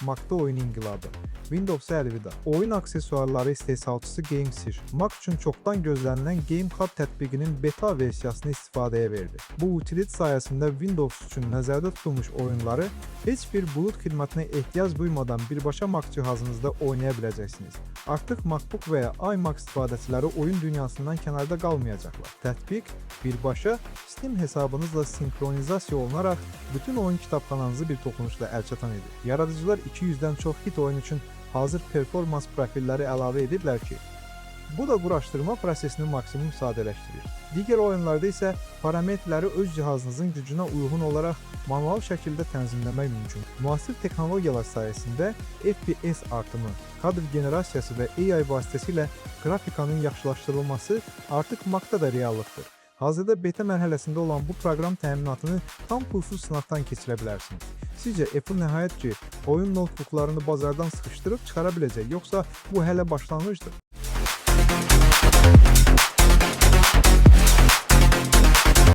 Mac-da oyun inqilabı. Windows-a əlvida. Oyun aksesuarları istehsalçısı GameSir, Mac üçün çoxdan gözlənilən Game Hub tətbiqinin beta versiyasını istifadəyə verdi. Bu utilit sayəsində Windows üçün nəzərdə tutulmuş oyunları heç bir bulut xidmətinə ehtiyac duymadan birbaşa Mac cihazınızda oynaya biləcəksiniz. Artıq MacBook və ya iMac istifadəçiləri oyun dünyasından kənarda qalmayacaqlar. Tətbiq birbaşa Steam hesabınızla sinkronizasiya olunaraq bütün oyun kitabxananızı bir toxunuşla əlçatan edir. Yaradıcılar 200-dən çox hit oyun üçün hazır performans profilləri əlavə ediblər ki, bu da quraşdırma prosesini maksimum sadələşdirir. Digər oyunlarda isə parametrləri öz cihazınızın gücünə uyğun olaraq manual şəkildə tənzimləmək mümkün. Müasir texnologiyalar sayəsində FPS artımı, kadr generasiyası və AI vasitəsilə qrafikanın yaxşılaşdırılması artıq Mac-da da reallıqdır. Hazırda beta mərhələsində olan bu proqram təminatını tam pulsuz sınaqdan keçirə bilərsiniz. Sizcə Apple nəhayət ki, oyun notebooklarını bazardan sıxışdırıb çıxara biləcək, yoxsa bu hələ başlanğıcdır?